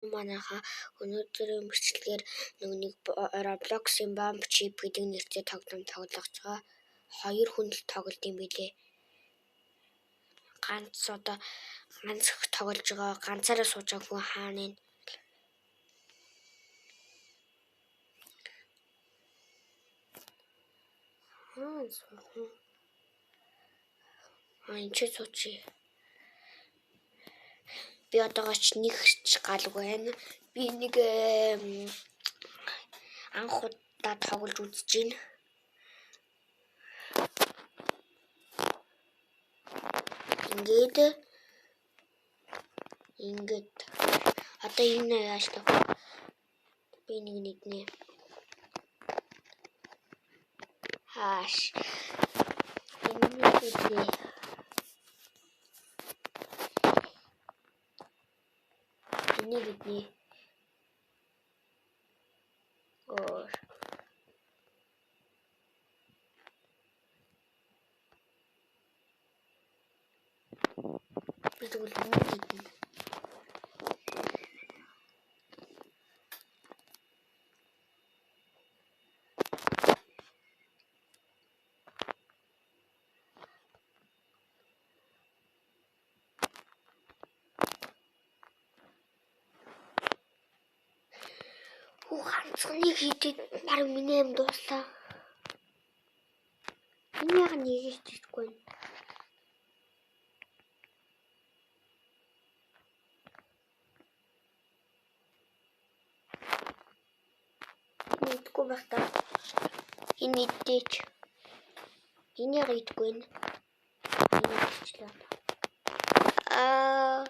Манайхаа өнөөдрийн бичлэгээр нөгөө нэг Roblox-ын Bomb Chip гэдэг нэртэй тоглоом тоглож байгаа. Хоёр хүн л тоглолт юм билээ. Ганц одоо ганц тоглож байгаа, ганцаараа сууж байгаа хүн хаана вэ? Хаана суух вэ? А энэ ч суучи. Би одоогооч нэг ч галгүй байна. Би нэг анх удаа тоглож үзэж байна. Ингээд ингээд одоо энэ яаж тавих? Би нэг нэгнэ. Хааш. Энэ нэг. Энийг иднэ. Өөр. Би тэгвэл энийг идэнэ. Хүү ганцхныг хийдээд баг миний амь дууслаа. Энэ яг нэгэж идэхгүй байна. Энэ идэхгүй байх та. Энэ идээч. Энэ яг идэхгүй байна. Энэ идчихлээ. Аа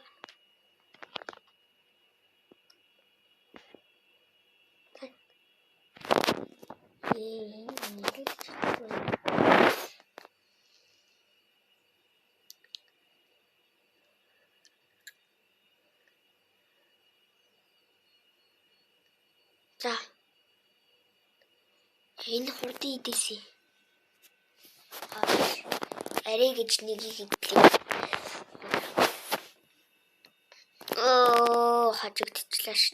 За. Энэ хурдан идээсэй. Арай гэж нэгийг идлээ. Оо, хажигдчихлаа ш.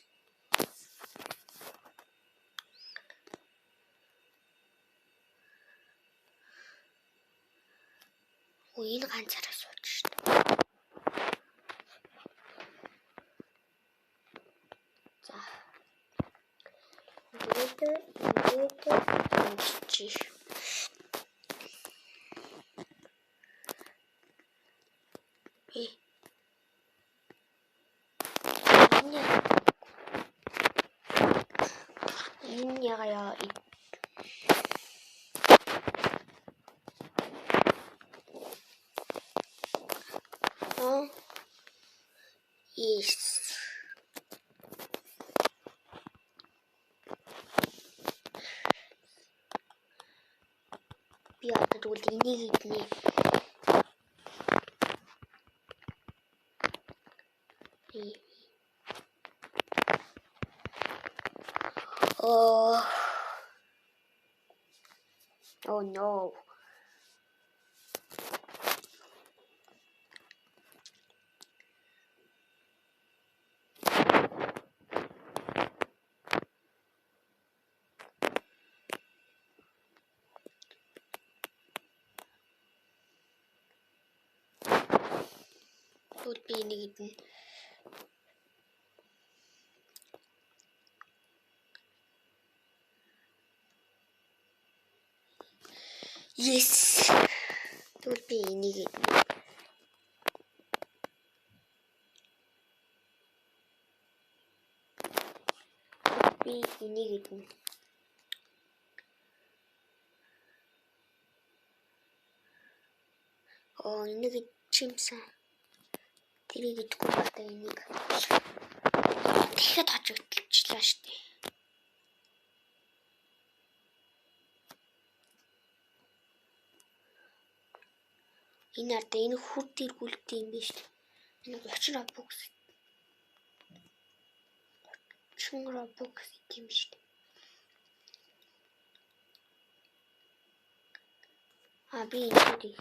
Оо, энэ ганцаараа сууж шд. За. Ингээд ингээд ингэж. Энэ ягаа яа. Yes. Би одоо тэгвэл энийг иднэ. Oh. Oh no. Тэгвэл би энийг идэнэ. Yes. Тэгвэл би энийг идэнэ. Би энийг идэнэ. Оо, энийг идчихимсэн. Тэрийг идэхгүй байхдаа энийг дахиад хожигдчихлаа шүү дээ. Энэ арда энэ хүр дэргүүлдэг юм биш. Энэ 30 Robux. 30 Robux юм биш. А би энэ хэлж.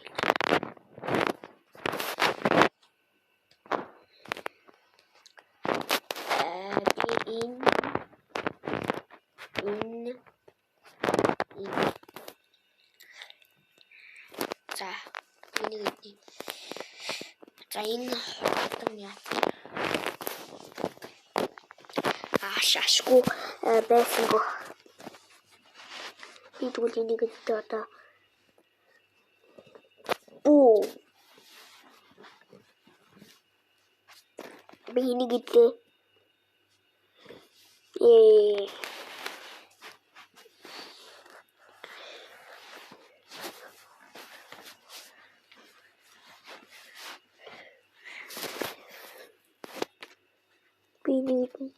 энэ хурдан яа. Ашгүй байсангүй. Би тэгвэл энийг идэ одоо. Бүү. Би энийг идлээ. Ээ. Би энийг идэнэ.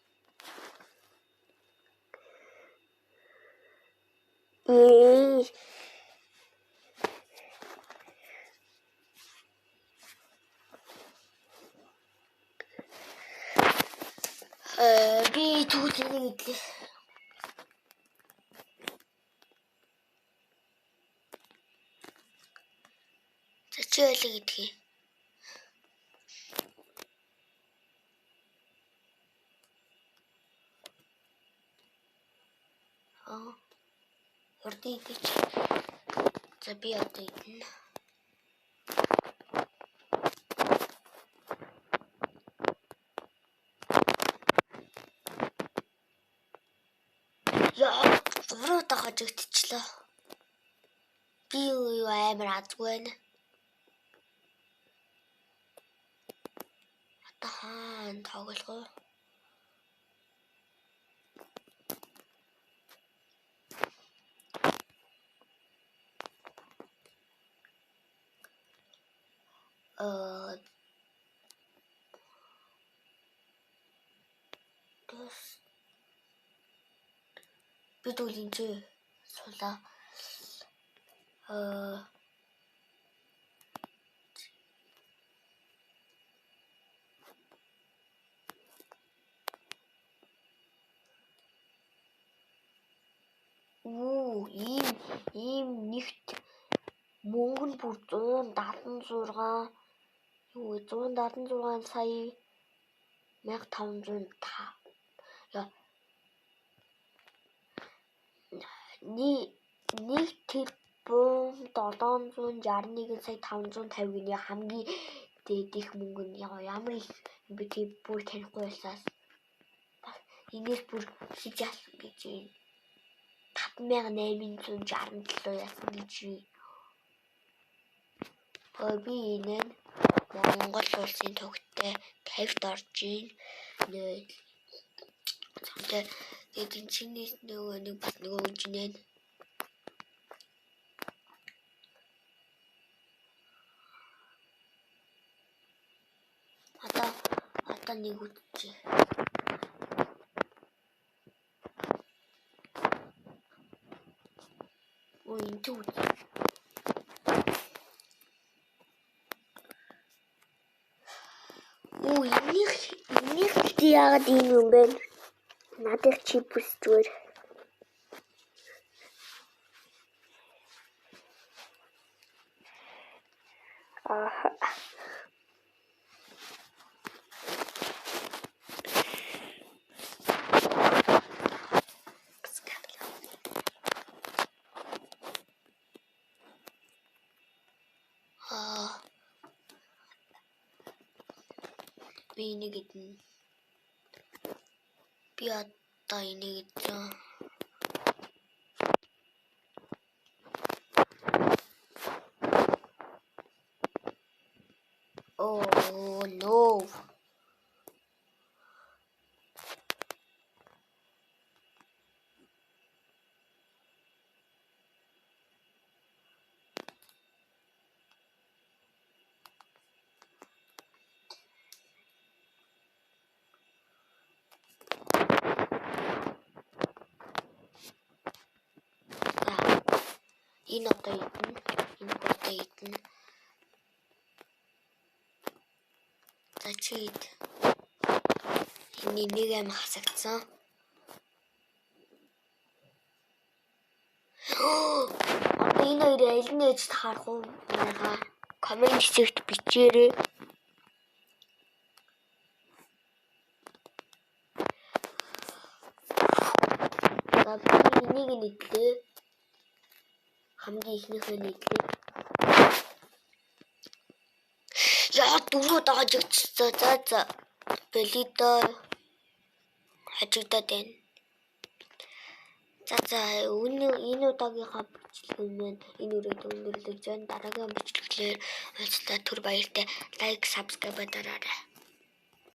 Ээ. Би тэгвэл энийг идлээ. За чи алийг идэх юм? Аа. Хурдан идэж. За би одоо идэнэ. Яа, 3 удаа хожигдчихлоо. Би юу амар азгүй байна. Одоо хаана тоглох вэ? Би тэгвэл энэ суулаа. Ийм нэгт мөнгө нь бүр 176 юу 176 сая 1505. Яа. 1 тэрбум 761 сая 550 гинэ хамгийн дээд их мөнгө нь ямар их би тийм бүр танихгүй байсаас бас энэс бүр хийж ялсан гэж юм. 5867 ялсан гэж юм. Би энэ нь Монгол улсын төгтөө 50-д орж ийн. Тэгээд энэ чинээс нөгөө нэг бас нөгөө үнжинэ. Одоо нэг үтчихье. Ой, энэ ч үт. Оо, энийх яагаад ийм юм бэ? Надад чи бүс зүгээр. Аа. Би энийг идэнэ. Би одоо энийг идсэн. Oh no. Энэ одоо идэнэ. Энэ одоо идэнэ. За чи ид. Энэ нэг аим хасагдсан. Одоо энэ хоёрын аль нь ээж таарах вэ? Манайхаа коммент хэсэгт бичээрэй. За би энийг нь идлээ. Хамгийн ихнийхээ нь идлээ. Яа, Дөрөв удаа хожигдсон. За за. Болидо хожигдоод байна. За за, энэ удаагийнхаа бичлэг маань энэ үрээд өндөрлөж байна. Дараагийн бичлэгээр уулзлаа, түр баяртай. Like, subscribe дараарай.